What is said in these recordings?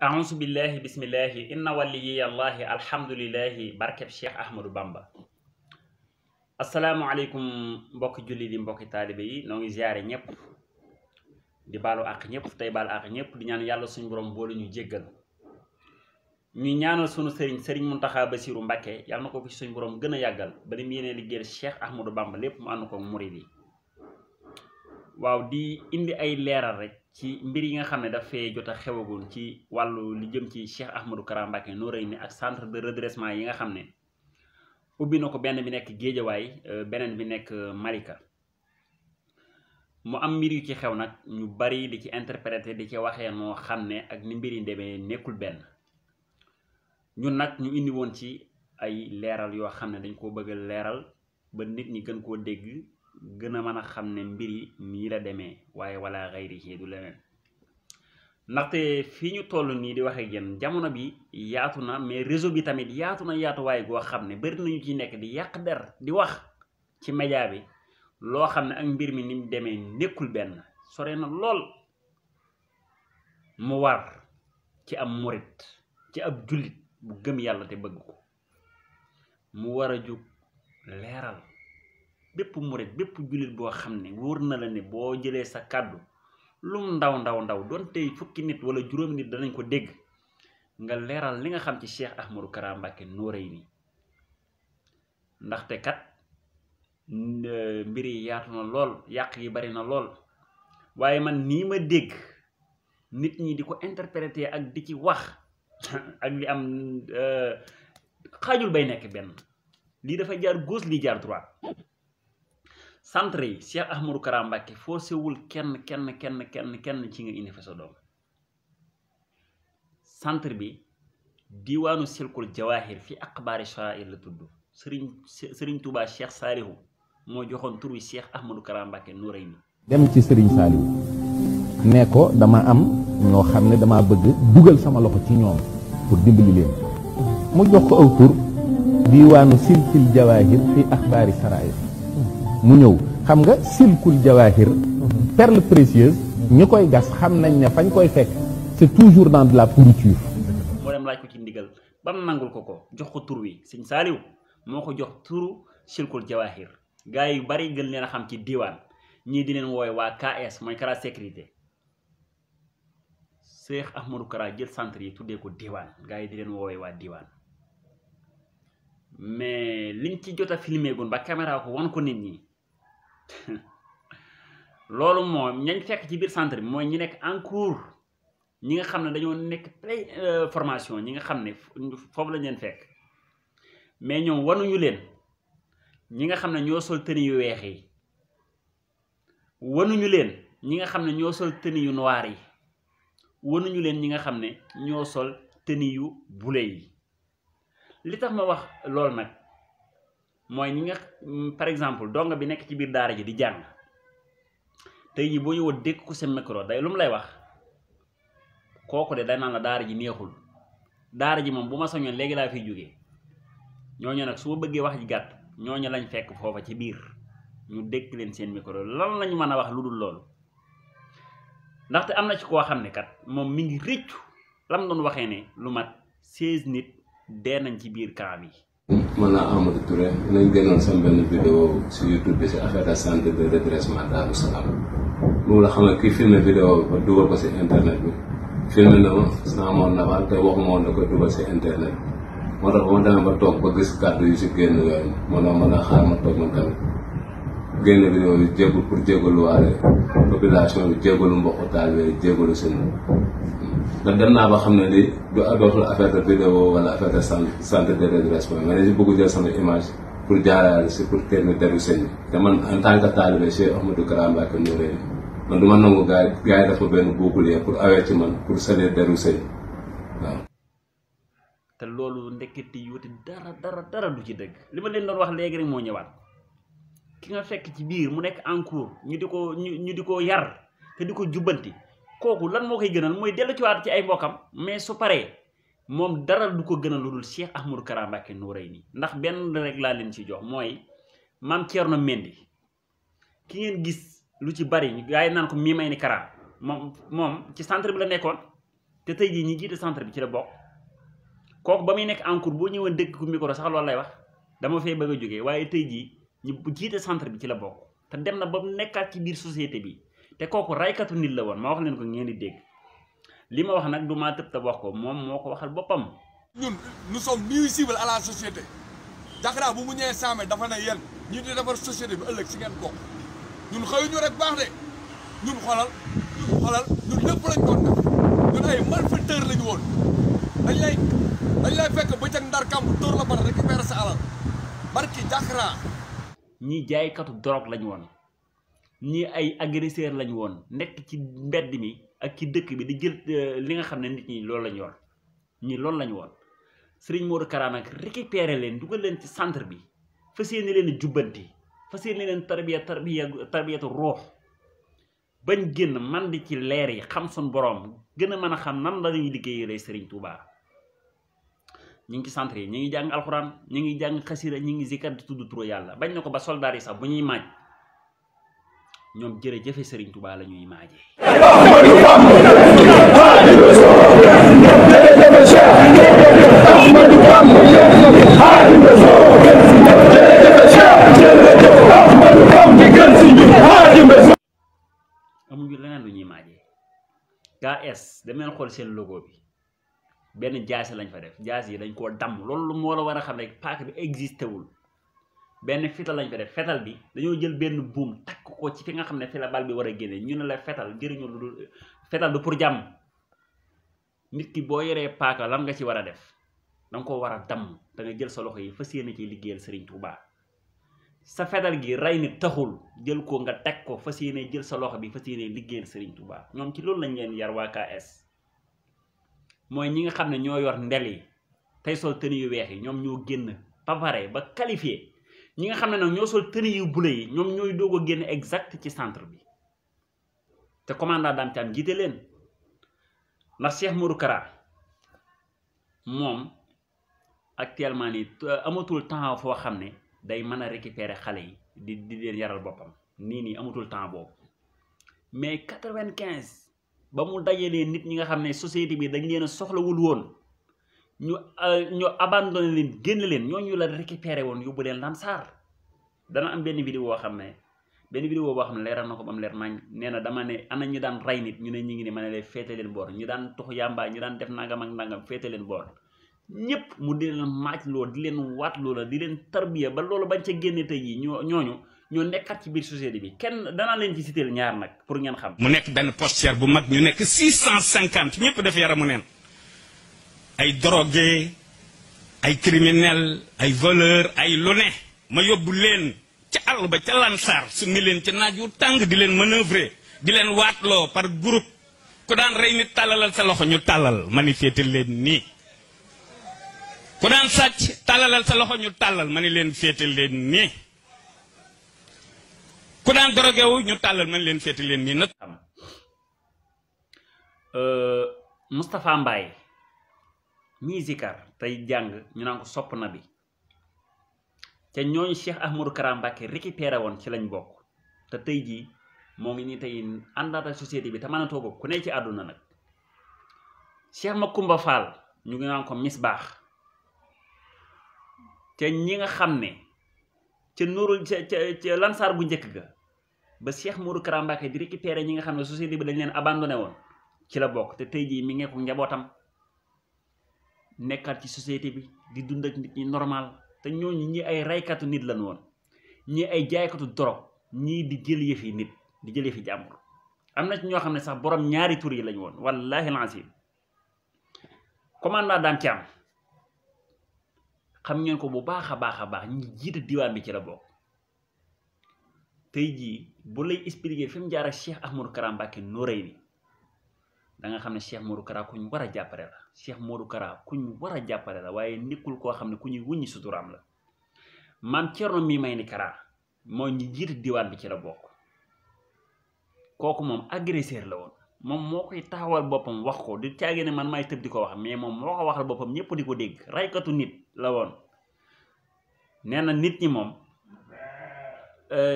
a'uuzu billahi bismillahi inna waliyallahi alhamdulillahi barkeb Cheikh Ahmadou Bamba. asalaamualeykum mbokki julli di mbokki taalibe yi noo ngi ziare ñëpp di baalu àq ñëpp tey baalu àq ñëpp di ñaan yàlla suñu borom boole ñu jéggal ñu ñaanal sunu sëriñ Muntaxa Basiru Mbàkke yàlla na ko fi suñu borom gën a yàggal ba ni mu yéenee liggéeyal Cheikh Ahmadou Bamba lépp mu ànd ko murid yi waaw di indi ay leeral rek ci mbir yi nga xam ne dafay jot a xewagul ci wàllu li jëm ci Cheikh Ahmadou Kara Mbacké Noreyni ak centre de redressement yi nga xam ne ubbi na ko, benn bi nekk Géejawaay beneen bi nekk Malika. mu am mbir yu ci xew nag ñu bari di ci interpréter di ci waxee noo xam ne ak ni mbir yi demee nekkul benn. ñun nag ñu indi woon ci ay leeral yoo xam ne dañ koo bëgg a leeral ba nit ñi gën koo dégg gën a mën a xam ne mbir yi nii la demee waaye wala xayri du leneen. ndaxte fii ñu toll nii di wax ak yéen jamono bi yaatu na, mais réseau bi tamit yaatu na yaatuwaay goo xam ne bari nañu ci nekk di yàq der di wax ci média bi loo xam ne ak mbir mi ni mu demee nekkul benn, sore na lool. mu war ci am murit, ci ab jullit bu gëm yàlla te bëgg ko, mu war a jóg leeral bépp murit bépp jullit boo xam ne wóor na la ne boo jëlee sa kàddu lum ndaw doon tey fukki nit wala juróomi nit danañ ko dégg, nga leeral li nga xam ci Cheikh Ahmadou Kara Mbacké Noreyni. ndaxte kat mbir yi yaatu na lool, yàq yi bari na lool, waaye man nii ma dégg nit ñi di ko interpréter ak di ci wax ak li am xaajul bay nekk benn. lii dafa jaar gauche lii jaar droite. centre yi Cheikh Ahmadou Kara Mbacké foo sewul kenn ci nga indi fa sa doom. centre bi diwaanu silkul jawahir fi aqbaari sha'ir la tudd. Sëriñ Touba Cheikh Salihu moo joxoon tur wi Cheikh Ahmadou Kara Mbacké Noreyni. dem ci Sëriñ Salihu ne ko dama am ñoo xam ne dama bëgg dugal sama loxo ci ñoom pour dimbali leen. mu jox ko aw tur diwaanu silkul jawahir fi aqbaari sha'ir. mu ñëw xam nga silkul jawahir perle précieuse ñi koy gas xam nañ ne fañ koy fekk c'est toujours dans de la pourriture. moo dem laaj ko ci ndigal ba mu nangul ko jox ko tur wi Sëñ Saaliw moo ko jox turu silkul jawahir. gars yu bari gën leen a xam ci diwaan, ñii di leen woowe waa KS mooy Kara sécurité. Cheikh Ahmadou Kara jël centre yi tuddee ko diwaan, gars yi di leen woowe waa diwaan. mais liñ ci jot a filmé gun ba caméra ko wan ko nit ñi loolu moom ñañ fekk ci biir centre bi mooy ñi nekk en cours, ñi nga xam ne dañoo nekk play formation, ñi nga xam ne foofu lañ leen fekk. mais ñoom wanuñu leen ñi nga xam ne ñoo sol tenue yu weex yi, wanuñu leen ñi nga xam ne ñoo sol tenue yu noir yi, wanuñu leen ñi nga xam ne ñoo sol tenue yu bule yi. li tax ma wax loolu nag mooy ñi nga par exemple donga bi nekk ci biir daara ji di jàng tey jii boo ñëwoon dégg ko seen micro day lu mu lay wax kooku de day naan la daara ji neexul, daara ji moom bu ma soñoon léegi laa fiy jógee. ñooñu nag su ma bëggee wax ji gàtt ñooñu lañ fekk foofa ci biir ñu dégg leen seen micro lan lañu mën a wax lu dul loolu. ndaxte am na ci koo xam ne kat moom mi ngi rëccu lam doon waxee ne lu mat 16 nit dee nañ ci biir camp bi. mën naa Amadou Touré nañ génnoon sama benn vidéo si YouTube bi si affaire de centre de redressement Darou Salam moom la xam ne kii filmé vidéo bi ba dugal ko si internet bi filmé na ma sama amoon na te waxuma woon da koy dugal si internet bi. moo tax ba ma demee ba toog ba gis kàddu yu si génn yooyu moo tax mën a xaar ma toog man tamit génn vidéo bi jéggul pour jéggalu waale population bi jéggalu mbokku taalibe bi jéggalu seen ndax dem naa ba xam ne lii du dootul affaire de vidéo wala affaire de centre de redressement mais dañu bëgg jël sama image pour jaarale si pour kenn deru sëñ bi te man en tant que taalibe Cheikh Ahmadou Kara Mbacké Noreyni man du ma nangu gars yi dafa benn bouclier pour awee ci man pour salir deru sëñ waaw. te loolu ndekketi yuuti dara du ci dëgg. li ma leen doon wax léegi rek moo ñëwaat ki nga fekk ci biir mu nekk en cours ñu di ko yar te di ko jubbanti, kooku lan moo koy gënal mooy dellu ci waat ci ay mbokkam. mais su paree moom dara du ko gënal lu dul Cheikh Ahmadou Kara Mbacké Noreyni. ndax benn rek laa leen ci jox mooy Maam Thierno Mendy ki ngeen gis lu ci bari gars yi naan ko mii may ni Kara moom ci centre bi la nekkoon. te tey jii ñi jiite centre bi ci la bokk kooku ba muy nekk en cours boo ñëwoon dëkk ku micro sax loolu lay wax dama fee bëgg a jógee waaye tey jii ñu jiite centre bi ci la bokk te dem na ba mu nekkaat ci biir société bi te kooku raykatu nit la woon ma wax leen ko ngeen di dégg li ma wax nag du maa tëb te wax ko moom moo ko waxal boppam. ñun nous sommes nuisibles à la société Diakhara bu mu ñëwee Saamé dafa ne yéen ñi di defar société bi ëllëg si ngeen bokk ñun xëyuñu rek baax de ñun xoolal ñun lépp lañ doon def ñun ay malfaiteur lañu woon dañ lay fekk bëccëg ndar kàmb dóor la bara récupérer sa alal barki Diakhara. ñii jaaykatu drogue lañu woon ñii ay agresseur lañu woon nekk ci mbedd mi ak ci dëkk bi di jël li nga xam ne nit ñi loolu lañu yor ñii loolu lañu woon Serigne Modou Kara nag récupérer leen dugal leen ci centre bi fas yéene leen jubbanti fas yéene leen tarbiyatu ruux bañ génn man di ci leer yi xam suñ boroom gën a mën a xam nan la ñuy liggéeyee Serigne Touba ñu ngi ci centre yi ñu ngi jàng alxuraan ñu ngi jàng xasira ñu ngi zikar di tudd turu yàlla bañ na ko ba soldaar yi sax bu ñuy maaj ñoom jërëjëfe Serigne Touba la ñuy maajee. amuñu leneen lu ñuy maajee KS dem leen xool seen logo bi benn jaasi lañ fa def jaasi yi dañ koo damm loolu moo la war a xam ne paaka bi existé wul benn fital lañ fa def fetal bi dañoo jël benn buum takk ko ci fi nga xam ne fi la bal bi war a génne ñu ne la fetal jëriñu lu dul fetal du pour jàmm nit ki boo yoree paaka lan nga ci war a def danga ko war a damm da nga jël sa loxo yi fas yéene ci liggéeyal Serigne Touba sa fetal gi rey nit taxul jël ko nga teg ko fas yéene jël sa loxo bi fas yéene liggéeyal Serigne Touba ñoom ci loolu lañ leen yar waa KS mooy ñi nga xam ne ñoo yor ndel yi tey sol tenue yu weex yi ñoom ñoo génn ba pare ba qualifié ñi nga xam ne nag ñoo sol tenue yu bule yi ñoom ñooy doog a génn exact ci centre bi te commandant Dame Thiam jiite leen ndax Cheikh Modou Kara moom actuellement nii amatul temps foo xam ne day mën a récupérer xale yi di leen yaral boppam nii amatul temps boobu mais 95 ba mu dajalee nit ñi nga xam ne société bi dañ leen a soxlawul woon ñu abandonné leen génn leen ñooñu la récupéré woon yóbbu leen Lansar dana am benn vidéo boo xam ne leeral na ko ba mu leer nañ nee na dama ne ana ñu daan rey nit ñu ne ñu ngi ne ma ne leen féete leen boor ñu daan tux yàmba ñu daan def nangam ak nangam féete leen boor ñëpp mu di leen maaj loo di leen waat loo la di leen tarbiya ba loolu bañ ca génne tey yi ñooñu ñoo nekkat ci biir société bi kenn danaa leen ci citer ñaar nag pour ngeen xam. mu nekk benn postière bu mag ñu nekk 650 ñëpp def yaramu neen ay drogué ay criminel ay voleur ay lu ne ma yóbbu leen ca àll ba ca Lansar su ni leen ca naaj wu tàng di leen manœuvrer di leen waatloo par groupe ku daan rey nit tàllalal sa loxo ñu tàllal manifesté leen nii ku daan sàcc tàllalal sa loxo ñu tàllal ma ni leen féete leen nii ku daan drogué wu ñu tàllal ma ni leen féete leen nii nag. Moustapha Mbaye mii zikar tey jàng ñu naan ko sopp na bi te ñooñu Cheikh Ahmadou Kara Mbacké récupéré woon ci lañ bokk te tey jii moo ngi nii tey àndaat ak société bi te mën a toog ku ne ci àdduna nag Cheikh Makumba Fall ñu ngi naan ko Misbaax te ñi nga xam ne ca Nourul ca Lansar bu njëkk ga ba Cheikh Modou Kara Mbacké di récupéré ñi nga xam ne société bi dañ leen abandonné woon ci la bokk te tey jii mi ngi ko njabootam nekkaat ci société bi di dund ak nit ñi normal te ñooñu ñi ay raykatu nit lañ woon ñi ay jaaykatu drogue ñii di jël yëfi nit di jël yëfi jàmbur am na ci ñoo xam ne sax borom ñaari tur yi lañ woon wallahi lancim commandant Dame Thiam xam ngeen ko bu baax a baax ñi jiite diwaan bi ci la bokk tey jii bu lay expliquer fi mu jaar ak Cheikh Ahmadou Kara Mbacké Noreyni da nga xam ne Cheikh Modou Kara ku ñu war a jàppale la Cheikh Modou Kara ku ñu war a jàppale la waaye nekkul koo xam ne ku ñuy wuññi suturaam la maam Thierno mii may ni Kara mooy ñi jiite diwaan bi ci la bokk kooku moom agresseur la woon moom moo koy taxawal boppam wax ko di caage ne man may tëb di ko wax mais moom moo ko waxal boppam ñëpp di ko dégg raykatu nit la woon nee na nit ñi moom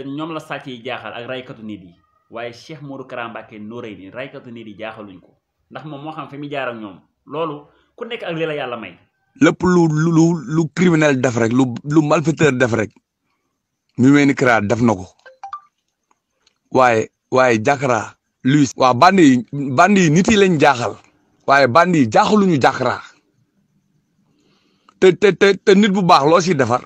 ñoom la sàcc yi jaaxal ak raykatu nit yi waaye Cheikh Modou Kara Mbacké Noreyni raykatu nit yi jaaxaluñ ko ndax moom moo xam fi mu jaar ak ñoom loolu ku nekk ak li la yàlla may. lépp lu criminel def rek lu malfaiteur def rek mi mel ni Kara def na ko waaye Jakra Luis. waaw bandi yi nit yi lañ jaaxal waaye bandi yi jaaxaluñu Jakra te nit bu baax loo si defar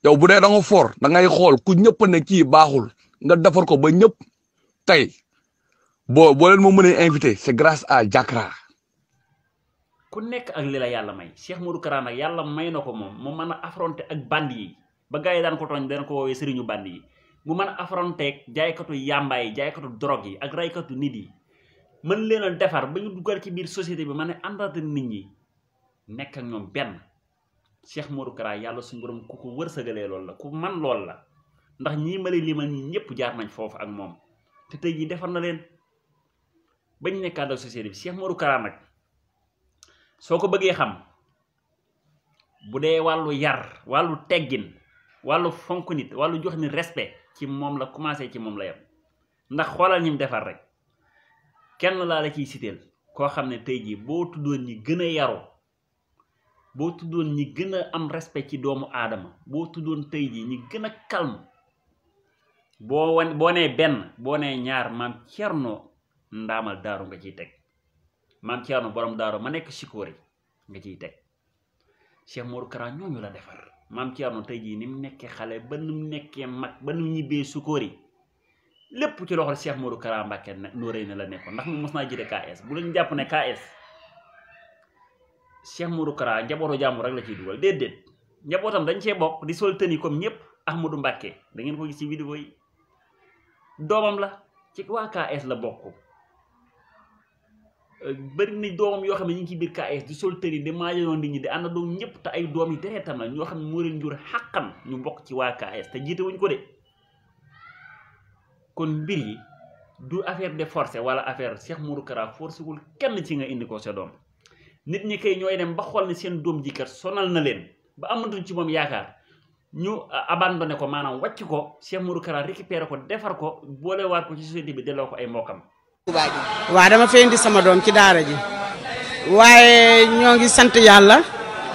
yow bu dee da nga for da ngay xool ku ñëpp ne kii baaxul nga defar ko ba ñëpp tey boo leen moo mënee invité c'est grâce à Jakra. ku nekk ak li la yàlla may Cheikh Modou Kara nag yàlla may na ko moom mu mën a affronter ak bandi yi ba gars yi daan ko tooñ daan ko woowee sëriñu bandi yi mu mën a affronter ak jaaykatu yàmbaay yi jaaykatu drogue yi ak raykatu nit yi mën leen a defar ba ñu dugal ci biir société bi mën a àndante nit ñi nekk ak ñoom benn Cheikh Modou Kara yàlla suñu borom ku ko wërsëgalee loolu la ku man loolu la ndax ñii ma lay limal ñi ñëpp jaar nañ foofu ak moom te tey jii defar na leen bañ nekkaat ak société bi Cheikh Modou Kara nag soo ko bëggee xam bu dee wàllu yar wàllu teggin wàllu fonk nit wàllu jox nit respect ci moom la commencé ci moom la yem ndax xoolal ñi mu defar rek kenn laa la ciy siteel koo xam ne tey jii boo tuddoon ñi gën a yaru boo tuddoon ñi gën a am respect ci doomu aadama boo tuddoon tey jii ñi gën a calme boo nee benn boo nee ñaar maam Thierno ndaamal daaru nga ciy teg maam Thierno borom daaru ma nekk Sikori nga ciy teg Cheikh Modou Kara ñooñu la defar maam Thierno tey jii ni mu nekkee xale ba nu mu nekkee mag ba nu mu ñibbee Sikori lépp ci loxol Cheikh Modou Kara Mbacké nooree ne la nekkoon ndax mu mos naa jiite KS bu lañu jàpp ne KS Cheikh Modou Kara njabootu jàmbur rek la ciy dugal déedéet njabootam dañ cee bokk di sol tëni comme ñëpp Ahmadou Mbacké da ngeen ko gis ci vidéo yi doomam la ci waa KS la bokk bëri ni doomam yoo xam ne ñu ngi ci biir KS di sol tëni di maajoo nit ñi di ànd doom ñëpp te ay doom yi deretam la ñoo xam ne moo leen jur xàqan ñu bokk ci waa KS te jiite wuñ ko de kon mbir yi du affaire de forcé wala affaire Cheikh Modou Kara forcé wul kenn ci nga indi ko sa doom nit ñi kay ñooy dem ba xool ne seen doom ji kat sonal na leen ba amatuñ ci moom yaakaar ñu abandonné ko maanaam wàcc ko Cheikh Modou Kara récupéré ko defar ko boolewaat ko ci société bi delloo ko ay mbokkam. waaw dama fee indi sama doom ci daara ji waaye ñoo ngi sant yàlla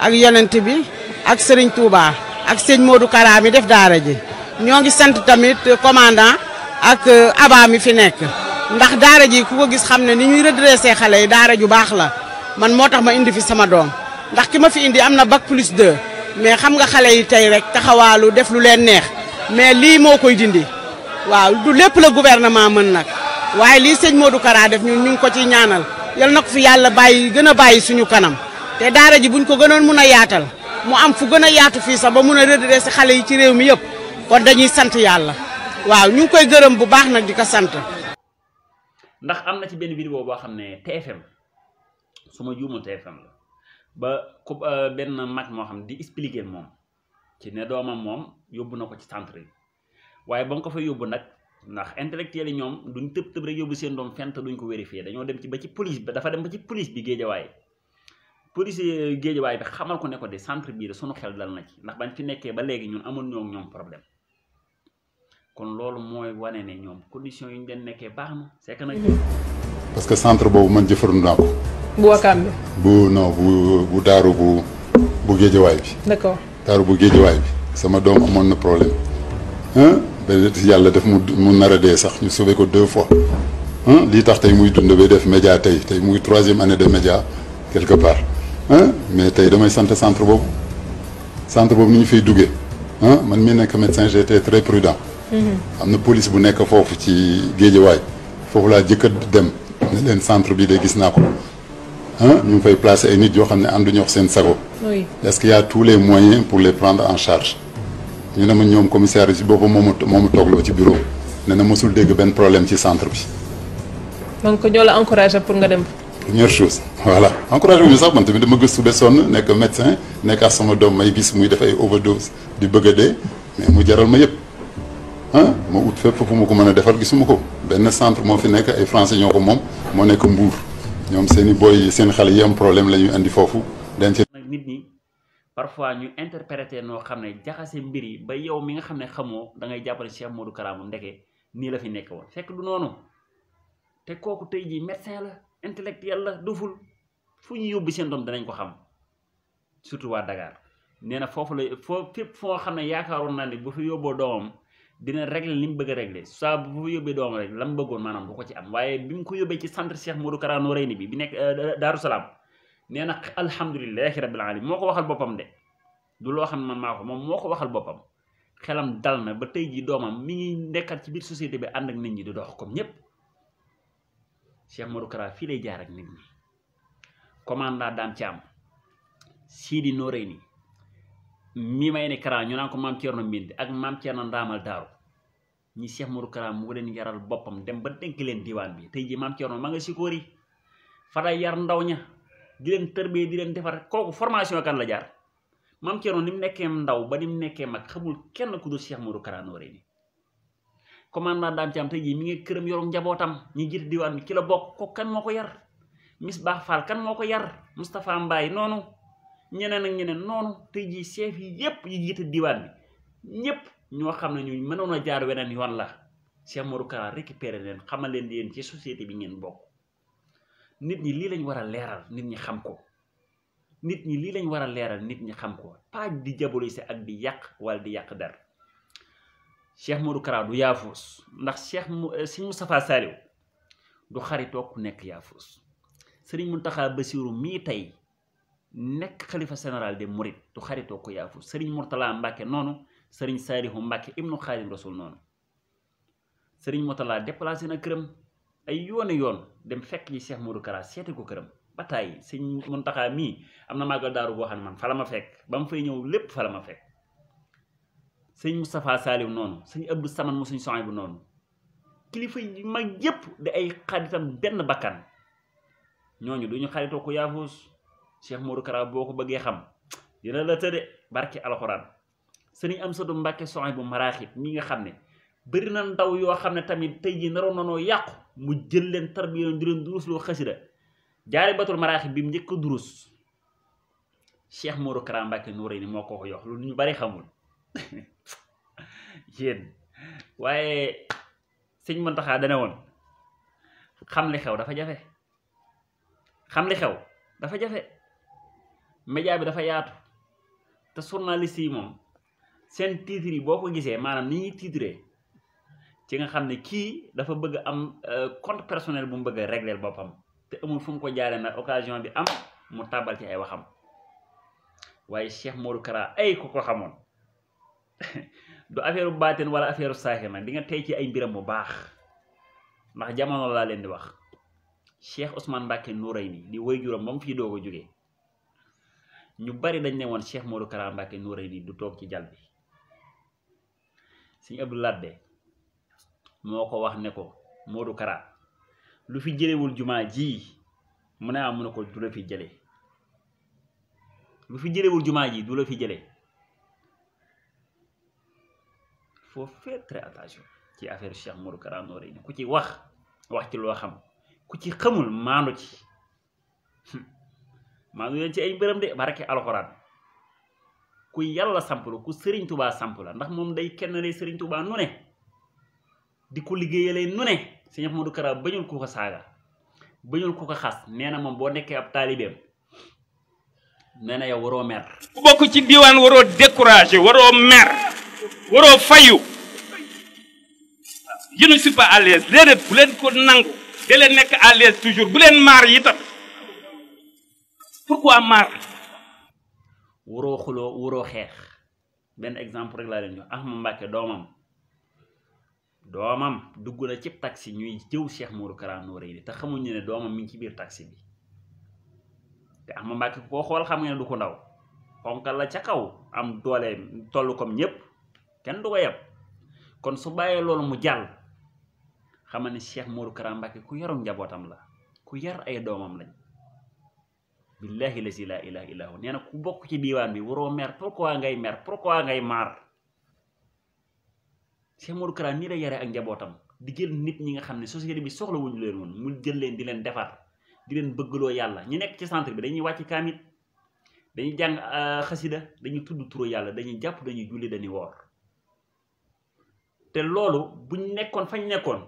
ak yonent bi ak Serigne Touba ak sëñ Modou Kara mi def daara ji ñoo ngi sant tamit commandant ak aba mi fi nekk ndax daara ji ku ko gis xam ne ni ñuy redressé xale yi daara ju baax la man moo tax ma indi fi sama doom ndax ki ma fi indi am na bac plus 2 mais xam nga xale yi tey rek taxawaalu def lu leen neex mais lii moo koy dindi waaw du lépp la gouvernement mën nag waaye lii sëñ Modou Kara def ñun ñu ngi ko ci ñaanal yal na ko fi yàlla bàyyi gën a bàyyi suñu kanam te daara ji buñ ko gënoon mun a yaatal mu am fu gën a yaatu fii sax ba mun a redresser xale yi ci réew mi yëpp kon dañuy sant yàlla waaw ñu ngi koy gërëm bu baax nag di ko sant. ndax am na ci benn vidéo boo xam ne TFM su ma juumul TFM la ba ku benn mag moo xam di expliquer moom ci ne doomam moom yóbbu na ko ci centre yi waaye ba nga ko fa yóbbu nag ndax intellectuel yi ñoom duñ tëb rek yóbbu seen doom fenn te duñ ko vérifier dañoo dem ci ba ci police bi dafa dem ba ci police bi Géejawaay police Géejawaay bi xamal ko ne ko de centre bii de sunu xel dal na ci ndax bañ fi nekkee ba léegi ñun amoon ñoom problème kon loolu mooy wane ne ñoom conditions yi ñu leen nekkee baax na c'est que nag. parce que centre boobu man jëfandu naa ko. bu Wakaam bi. bu daaru bu Géejawaay bi. d'accord daaru bu Géejawaay bi. sama doom amoon na problème ba yàlla def mu nar a dee sax ñu sauvé ko 2 fois lii tax tey muy dund ba def média tey muy 3e année de média quelque part mais tey damay sant centre boobu ni ñu fiy duggee man mii nekk médecin j'étais très prudent. am na police bu nekk foofu ci Géejawaay foofu laa jëkk a dem ne leen centre bi de gis naa ko ñu ngi fay placer ay nit yoo xam ne ànduñu wax seen sago. oui est-ce qu'il y a tous les moyens pour les prendre en charge. ñu ne ma ñoom commissaire yi ci boppam moomu toogloo ci bureau ne na mosul dégg benn problème ci centre bi. donc ñoo la encouragé pour nga dem. première chose voilà encouragé wu ñu sax man tamit dama gëstu ba sonn nekk médecin nekk ak sama doom may gis muy def ay overdose di bëgg a dee mais mu jaral ma yëpp ma ut fépp fu ma ko mën a defal gisuma ko benn centre moo fi nekk ay français ñoo ko moom moo nekk Mbour ñoom seen i booy seen xale yi am problème la ñuy andi foofu denc. nag nit ñi parfois ñu interpréter noo xam ne jaxase mbir yi ba yow mi nga xam ne xamoo da ngay jàppale Cheikh Modou Kara moom ndeke nii la fi nekk woon fekk du noonu te kooku tey jii médecin la intellectuel la doful fu ñu yóbbu seen doom danañ ko xam surtout waa Dakar nee na foofu la fépp foo xam ne yaakaaroon naa ne bu fi yóbboo doomam dina régler li mu bëgg a régler saa bu fi yóbbee doomam rek la mu bëggoon maanaam du ko ci am waaye bi mu ko yóbbee ci centre Cheikh Modou Kara Noreyni bi nekk Daaru Salaam nee na alhamdulilahi rabbil alamin moo ko waxal boppam de du loo xam ne man maa ko moom moo ko waxal boppam xelam dal na ba tey jii doomam mi ngi nekkat ci biir société bi ànd ak nit ñi di dox comme ñépp Cheikh Modou Kara fii lay jaar ak nit ñi commandant Dame Thiam Sidi Noreyni mi may ne Kara ñu naan ko maam Thierno Mbindi ak maam Thierno Ndaamal Daaru ñi Cheikh Modou Kara mu leen yaral boppam dem ba dénk leen diwaan bi tey jii maam Thierno ma nga sikóori fa day yar ndaw ña di leen tërbee di leen defar kooku formation kan la jaar maam Thierno ni mu nekkee ndaw ba ni mu nekkee mag xamul kenn ku dul Cheikh Modou Kara Noreyni commandant Dame Thiam tey jii mi ngi këram yorum njabootam ñi jiite diwaan bi ki la bokk ko kan moo ko yar Misbah Fall kan moo ko yar Moustapha Mbaye noonu ñeneen ak ñeneen noonu tey jii chef yi yépp yi jiite diwaan bi ñépp ñoo xam ne ñu mënoon a jaar weneen yoon la Cheikh Modou Kara récupéré leen xamal leen di yéen ci société bi ngeen bokk nit ñi lii lañ war a leeral nit ñi xam ko nit ñi lii lañ war a leeral nit ñi xam ko pas di diaboliser ak di yàq wala di yàq der Cheikh Modou Kara du yaafuus ndax Serigne Moustapha Saliou du xaritoo ku nekk yaafuus Serigne Mountakha Bassirou mii tey nekk xalifa général des Mourides du xaritoo ko yaafuus Serigne Mourtala Mbacke noonu Serigne Saliou Mbacke ibnu Khadim Rasoul noonu Serigne Mourtala déplacé na këram ay yooni yoon dem fekk ji Cheikh Modou Kara seeti ko këram ba tàyyi Serigne Mountakha mii am na màggal daaru boo xam ne man fa la ma fekk ba mu fay ñëw lépp fa la ma fekk Serigne Moustapha Saliou noonu Serigne Abdou Samane mu Serigne Souhaïbou noonu kilifa yi mag yépp di ay xaritam benn bakkan ñooñu duñu xaritoo ko yaafuus Cheikh Modou Kara boo ko bëggee xam dina la tëdde barke alxuraan Serigne Amsadou Mbacke Souhaïbou maraaxib mi nga xam ne bëri na ndaw yoo xam ne tamit tey jii naroon nanoo yàqu mu jël leen tarbiya di leen durus loo xasida jaari batul maraaxib bi mu njëkk a durus Cheikh Modou Kara Mbacke Noreyni moo ko yox lu ñu bari xamul yéen waaye sëñ Mountakha dane woon xam li xew dafa jafe xam li xew dafa jafe média bi dafa yaatu te journaliste yi moom seen titre yi boo ko gisee maanaam ni ñuy titré ci nga xam ne kii dafa bëgg am compte personnel bu mu bëgg a régler boppam te amul fu mu ko jaaree nag occasion bi am mu tàbbal ci ay waxam waaye Cheikh Modou Kara ay ko xamoon du affaire bu baateen wala affaire bu saaxir nag di nga tey ci ay mbiram bu baax ndax jamono laa leen di wax Cheikh Ousmane Mbacke Noreyni di waajuram ba mu fii doog a jógee ñu bari dañ ne woon Cheikh Modou Kara Mbacke Noreyni du toog ci jal bi Serigne Abdou Ladde moo ko wax ne ko Modou Kara lu fi jëlewul jumaa ji mu ne am mu ne ko du la fi jële lu fi jëlewul jumaa ji du la fi jële faut faire très attention ci affaire Cheikh Modou Kara Noreyni ku ci wax ci loo xam ku ci xamul maandu ci maandu leen ci ay mbërëm de barake alxuraan ku yàlla samp la ku Serigne Touba samp la ndax moom day kenn lay Serigne Touba nu ne di ko liggéeyalee nu ne Cheikh Modou Kara bañul ku ko saaga bañul ku ko xas nee na moom boo nekkee ab taalibeem nee na yow waroo mer ku bokk ci diwaan waroo découragé waroo mer waroo fayu je ne suis pas à l'aise déedéet bu leen ko nangu de leen nekk à l'aise toujours bu leen maar yi tam pourquoi maar waroo xuloo waroo xeex benn exemple rek laa leen jox Ahmad Mbacke doomam dugg na ci taxi ñuy jëw Cheikh Modou Kara Noreyni te xamuñu ne doomam mi ngi ci biir taxi bi te Ahmad Mbacke koo xool xam nga ne du ko ndaw ponkal la ca kaw am doole toll comme ñépp kenn du ko yeb kon su bàyyee loolu mu jàll xam ne Cheikh Modou Kara Mbacke ku yarum njabootam la ku yar ay doomam lañ billahi lazi la ilaha illa hu nee na ku bokk ci diiwaan bi waroo mer pourquoi ngay mer pourquoi ngay maar Cheikh Modou Kara nii la yare ak njabootam di jël nit ñi nga xam ne société bi soxla wuñu leen woon mu jël leen di leen defar di leen bëggloo yàlla ñi nekk ci centre bi dañuy wàcc kaamit dañuy jàng xasida dañuy tudd turu yàlla dañuy jàpp dañuy julli dañuy woor te loolu buñ nekkoon fañ nekkoon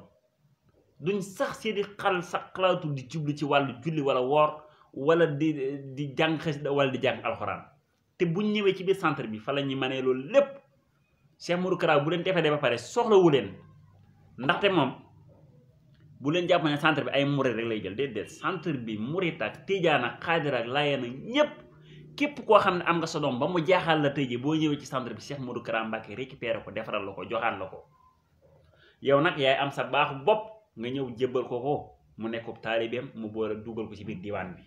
duñ sax seeni xal sax xalaatu di jublu ci wàllu julli wala woor wala di jàng xasida wala di jàng alxuraan te buñ ñëwee ci biir centre bi fa la ñuy mënee loolu lépp Cheikh Modou Kara bu leen defee ba pare soxlawu leen ndaxte moom bu leen jàpp ne centre bi ay murit rek lay jël déedéet centre bi murit ak tijaan ak xaadir ak laayeen ak ñépp képp koo xam ne am nga sa doom ba mu jaaxal la tey jii boo ñëwee ci centre bi Cheikh Modou Kara Mbacké récupéré ko defaral la ko joxaat la ko yow nag yaay am sa baaxu bopp nga ñëw jébbal ko mu nekk taalibeem mu boole dugal ko ci biir diwaan bi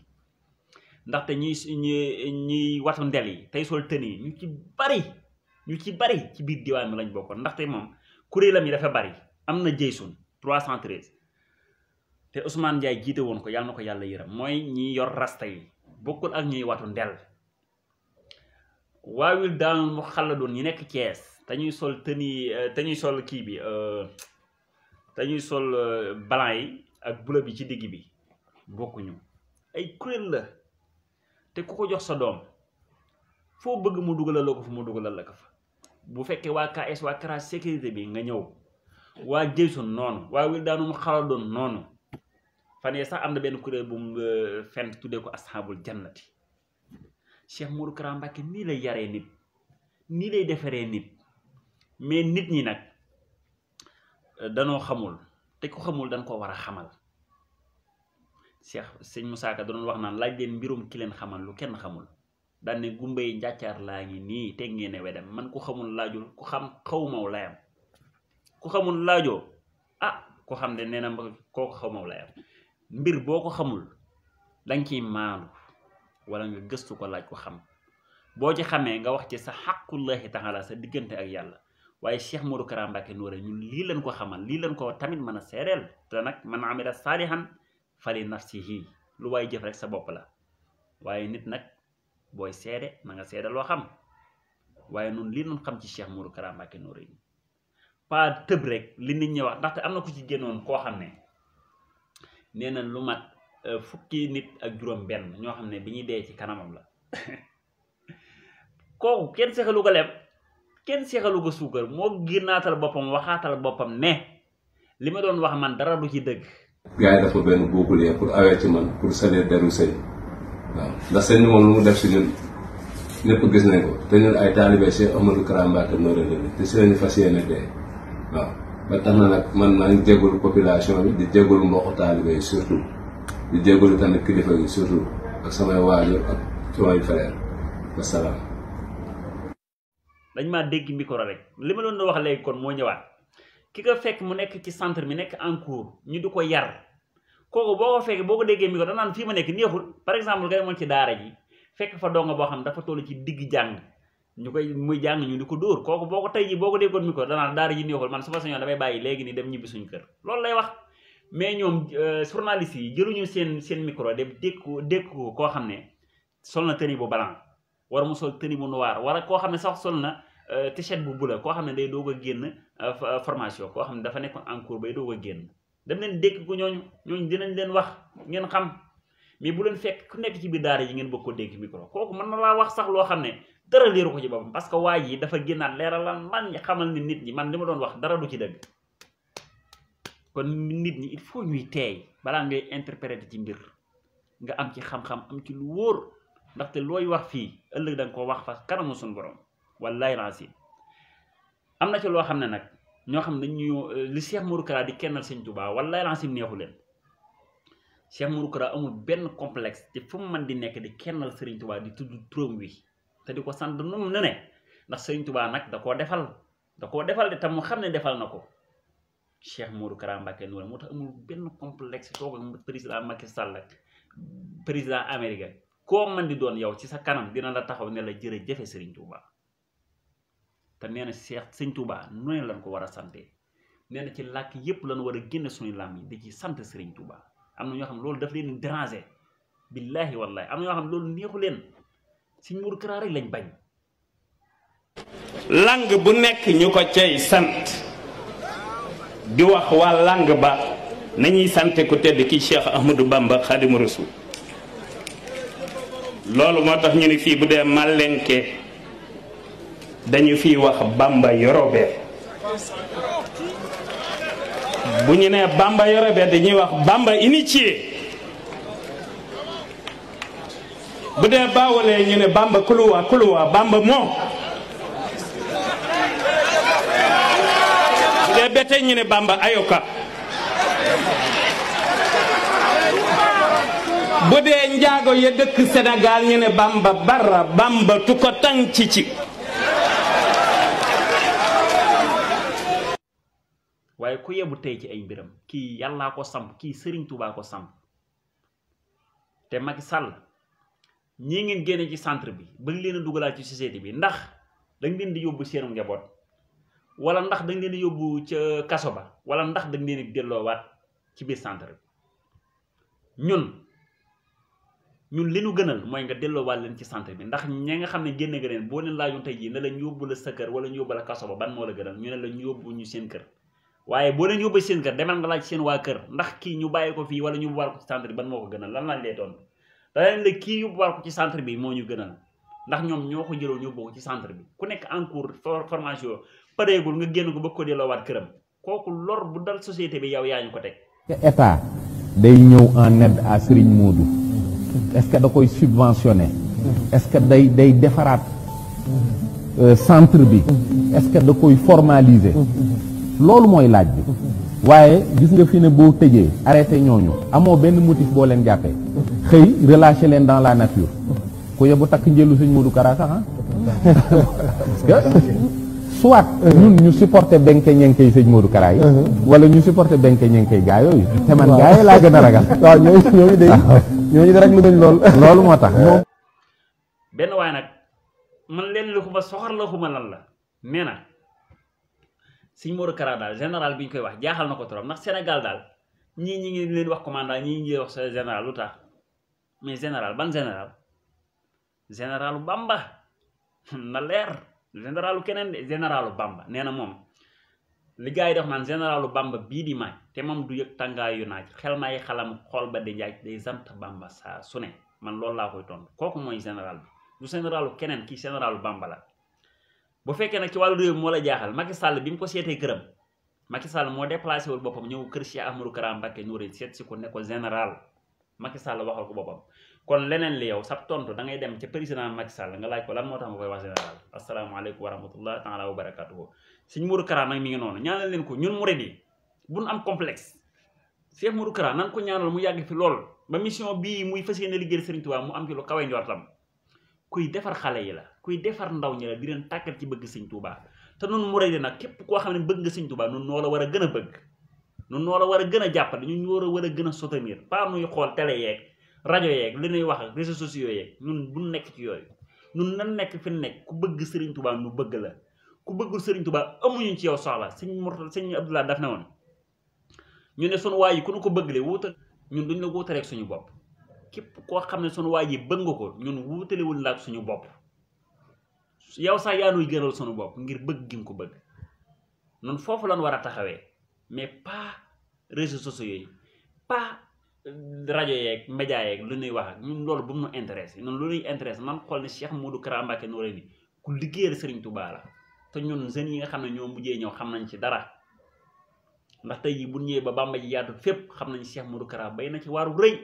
ndaxte ñuy watu ndel yi tey sol tën yi ñu ci bari ci biir diwaan bi lañ bokkoon ndaxte moom kuréelam yi dafa bari am na Jeysun 313 te Ousmane Ndiaye jiite woon ko yàlla na ko yàlla yërëm mooy ñi yor rasta yi bokkul ak ñuy watu ndel waawil daanul mu xalla doon ñi nekk Thiès te ñuy sol tën yi te ñuy sol kii bi te ñuy sol blanc yi ak bleu bi ci digg bi bokkuñu ay kuréel la te ku ko jox sa doom foo bëgg mu dugalal la ko fu mu dugalal la ko fa bu fekkee waa KS waa Kara sécurité bi nga ñëw waa Jeysun noonu waa wil daanu mu xala doon noonu fan yee sax am na benn kuréel bu mu fent tuddee ko ashabul jannati Cheikh Modou Kara Mbacké nii lay yaree nit nii lay defaree nit mais nit ñi nag danoo xamul te ku xamul dañ ko war a xamal sëñ Moussa Ka doon wax naan laaj leen mbirum ki leen xamal lu kenn xamul daan ne gumbay njàccaar laa ngi nii teg ngeen ne wedem man ku xamul laajul ku xam xawmaw layam ku xamul laajoo ku xam ne nee na kooku xawmaw layam mbir boo ko xamul danga ciy maandu wala nga gëstu ko laaj ko xam boo ci xamee nga wax ci sa xaqullahi taala sa diggante ak yàlla waaye Cheikh Modou Kara Mbacké Noreyni ñun lii leen ko xamal lii leen ko tamit mën a seereel te nag man amila saalihan fali nafsihi lu waaye jëf rek sa bopp la waaye nit nag booy seede na nga seede loo xam waaye nun lii noon xam ci Cheikh Modou Kara Mbacké Noreyni pas tëb rek li nit ñi wax ndaxte am na ku ci génnoon koo xam ne nee na lu mat fukki nit ak juróom benn ñoo xam ne bi ñuy dee ci kanamam la kooku kenn seexalu ko lem kenn seexalu ko suukar moo ginnaatal boppam waxaatal boppam ne li ma doon wax man dara du ci dëgg gars yi dafa benn bouclier pour awee ci man pour salir deru sëy waaw ndax sëñ moom lu mu def si ñun ñëpp gis nañ ko te ñun ay taalibe Cheikh Ahmadou Kara Mbacké Noreyni te si lañu fas yéene dee waaw ba tax na nag man maa ngi jégalu population bi di jégalu mbokku taalibe yi surtout di jégalu tamit kilifa yi surtout ak samay waajur ak samay frère wasalaam. dañ maa dégg micro rek li ma doon wax léegi kon moo ñëwaat ki nga fekk mu nekk ci centre bi nekk en cours ñu di ko yar kooku boo ko fekkee boo ko déggee micro danaan fii ma nekk neexul par exemple nga demoon ci daara ji fekk fa donga boo xam dafa toll ci digg jàng ñu koy muy jàng ñu di ko dóor kooku boo ko tey ji boo ko déggoon micro danaan daara ji neexul man su ma sañoon damay bàyyi léegi nii dem ñibbi suñu kër loolu lay wax mais ñoom journalistes yi jëluñu seen micro dem dékku koo xam ne sol na tenue bu blanc war mu sol tenue bu noir wala koo xam ne sax sol na t-shirt bu bula koo xam ne day doog a génn formation koo xam ne dafa nekkoon en cours bay doog a génn dem leen dékk ko ñooñu dinañ leen wax ngeen xam mais bu leen fekk ku nekk ci biir daara yi ngeen bëgg ko dékk micro kooku mën na laa wax sax loo xam ne dara leeru ko ci boppam parce que waa ji dafa génnaat leeralal man xamal ni nit ñi man li ma doon wax dara du ci dëgg kon nit ñi il faut ñuy teey balaa ngay interpréter ci mbir nga am ci xam-xam am ci lu wóor ndaxte looy wax fii ëllëg da nga ko wax fa kanamu suñu borom wallahi lancim am na ci loo xam ne nag ñoo xam ne dañu li Cheikh Modou Kara di kennal Sëñ Tuubaa wallahi lancim neexu leen Cheikh Modou Kara amul benn complexe te fu mu mën di nekk di kennal Sëriñ Tuubaa di tudd turam wi te di ko sant nu mu ne ndax Sëriñ Tuubaa nag da koo defal de tam mu xam ne defal na ko Cheikh Modou Kara Mbacké Noreyni moo tax amul benn complexe toog ak président Macky Sall ak président Amérique koo mën di doon yow ci sa kanam dina la taxaw ne la jërëjëfe Sëriñ Tuubaa te nee na Sëñ Tuubaa nu ne lañ ko war a sante nee na ci làkk yépp lañ war a génne suñu làmm yi di ci sant Sëriñ Tuubaa am na ñoo xam loolu daf leen déranger billahi wallahi am na ñoo xam loolu neexu leen Sëñ Modou Kara rek lañ bañ langue bu nekk ñu ko cay sant di wax waa langue ba nañuy sante ku tedd ki Cheikh Ahmadou Bamba Khadimu Rasul loolu moo tax ñu ni fii bu dee Malenke dañu fiy wax Bamba Yorobe bu ñu nee Bamba yore be dañuy wax Bamba initié bu dee baawalee ñu ne Bamba kuluwa Bamba moo bu dee bete ñu ne Bamba ayoka bu dee njaago ya dëkk Sénégal ñu ne Bamba barra Bamba tu ko tang ci waaye ku yebu tey ci ay mbiram kii yàllaa ko samp kii Serigne Touba ko samp te Macky Sall ñii ngeen génne ci centre bi ba leen a dugalaat ci société bi ndax dañ leen di yóbbu seenu njaboot wala ndax dañ leen di yóbbu ca kaso ba wala ndax dañ leen di delloowaat ci biir centre bi ñun li ñu gënal mooy nga delloowaat leen ci centre bi ndax ña nga xam ne génne nga leen boo leen laajoon tey jii ne la ñu yóbbu la sa kër wala ñu yóbbu la kaso ba ban moo la gënal ñu ne la ñu yóbbu ñu seen kër waaye boo leen yóbbu seen kër demal nga laaj seen waa kër ndax kii ñu bàyyi ko fii wala ñu yóbbuwaat ko ci centre bi ban moo ko gënal lan lañ lay doon da leen la kii yóbbuwaat ko ci centre bi moo ñu gënal ndax ñoom ñoo ko jëloon yóbbu ko ci centre bi ku nekk en cours formation pareegul nga génn ko bëgg ko delloowaat këram kooku lor bu dal société bi yow yaa ñu ko teg. état day ñëw en aide à Serigne Modou est-ce que da koy subventionné est-ce que day defaraat centre bi est-ce que da koy formaliser loolu mooy laaj bi waaye gis nga fi ne boo tëjee arrêté ñooñu amoo benn motif boo leen jàppee xëy relâché leen dans la nature ku yebu takk njëlu sëñ Modou Kara sax parce que soit ñun ñu supporté benke ñenkey sëñ Modou Kara yi wala ñu supporté benke ñenkey gaa yooyu te man gaa yi laa gën a ragal waaw ñooñu de rek lu dañ loolu moo tax benn waaye nag man leen lu xuma soxar la xuma lan la nee na sëñ Modou Kara daal général bi ñu koy wax jaaxal na ko trop ndax Sénégal daal ñii ñi ngi leen wax commandant ñii ngi wax sa général lu tax mais général ban généralu Bamba na leer généralu keneen de généralu Bamba nee na moom li gars yi def naan généralu Bamba bii di maaj te moom du yëg tàngaayu naaj xel may xalam xool ba di njaaj day sant Bamba saa su ne man loolu laa koy tontu kooku mooy général bi du généralu keneen kii généralu Bamba la. bu fekkee nag ci wàllu réew mi moo la jaaxal Macky Sall bi mu ko seetee këram Macky Sall moo déplacé wul boppam ñëw kër Cheikh Ahmadou Kara Mbacké Noreyni seet si ko ne ko général Macky Sall waxal ko boppam kon leneen li yow sab tontu da ngay dem ca président Macky Sall nga laaj ko lan moo tax nga koy wax général asalaamaaleykum wa rahmatullah taala wa barakatuhu sëñ Modou Kara nag mi ngi noonu ñaanal leen ko ñun murid yi buñ am complexe Cheikh Modou Kara nan ko ñaanal mu yàgg fi lool ba mission bii muy fas yéene liggéey Serigne Touba mu am ci lu kawe njortam kuy defar xale yi la kuy defar ndaw ñi la di leen tàggat ci bëgg Serigne Touba te nun murid yi nag képp koo xam ne bëgg nga Serigne Touba nun noo la war a gën a bëgg nun noo la war a gën a jàppale ñun ñu war a gën a soutenir pas nuy xool télé yeeg rajo yeeg li ñuy wax ak réseaux sociaux yeeg ñun bu nekk ci yooyu ñun nan nekk fi nekk ku bëgg Serigne Touba nu bëgg la ku bëggul Serigne Touba amuñu ci yow soxla sëñ Abdoulaye daf ne woon ñu ne sunu waay yi ku nu ko bëgg le wuutal ñun duñ la wuutaleeg suñu bopp képp koo xam ne sunu waay yi bëgg nga ko ñun wuutalewul la ak suñu bopp yow sax yaa nuy gënal suñu bopp ngir bëgg gi nga ko bëgg ñun foofu lan war a taxawee mais pas réseaux sociaux yi pas rajo yeeg média yeeg lu ñuy wax ak ñun loolu bu mu nu intéressé ñun lu ñuy intéressé man xool ne Cheikh Modou Kara Mbacké Noreyni ku liggéeyal Serigne Touba la te ñun jeunes yi nga xam ne ñoo mujjee ñëw xam nañ ci dara ndax tey jii bu ñëwee ba Bamba ji yaatu fépp xam nañ Cheikh Modou Kara bay na ci waaru rëy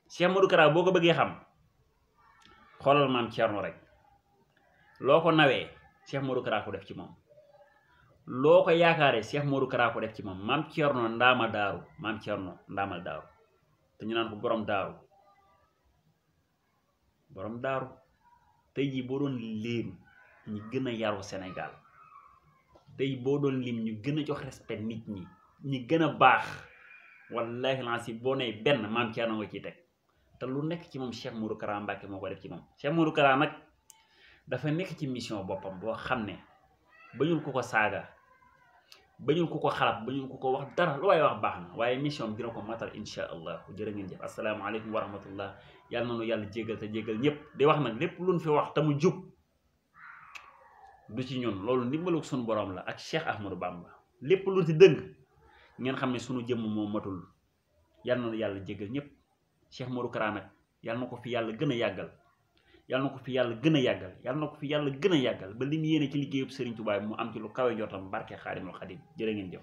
Cheikh Modou Kara boo ko bëggee xam xoolal maam Thierno rek loo ko nawee Cheikh Modou Kara ko def ci moom loo ko yaakaaree Cheikh Modou Kara ko def ci moom maam Thierno ndaama daaru maam Thierno ndaamal daaru te ñu naan ko borom daaru tey jii boo doon lim ñi gën a yaru Sénégal tey boo doon lim ñu gën a jox respect nit ñi gën a baax wallahi lansi boo nee benn maam Thierno nga ciy teg te lu nekk ci moom Cheikh Modou Kara Mbacké moo ko def ci moom Cheikh Modou Kara nag dafa nekk ci mission boppam boo xam ne bañul ko saaga bañul ko xalab bañul ko wax dara lu waaye wax baax na waaye mission bi dina ko matal insha allah jërë ngeen jëf asalaamaaleykum wa rahmatullah yàlla na nu yàlla jéggal te jéggal ñëpp di wax nag lépp luñ fi wax te mu jub du ci ñun loolu ndimbalug suñu borom la ak Cheikh Ahmadou Bamba lépp luñ ci dëng ngeen xam ne suñu jëmm moo matul yàlla na nu yàlla jéggal ñëpp Cheikh Modou Kara nag yàlla na ko fi yàlla gën a yàggal yàlla na ko fi yàlla gën a yàggal yàlla na ko fi yàlla gën a yàggal ba li mu yéene ci liggéeyub Serigne Touba mu am ci lu kawe njortam barke Xaadimul Xaadim jërë ngeen jëf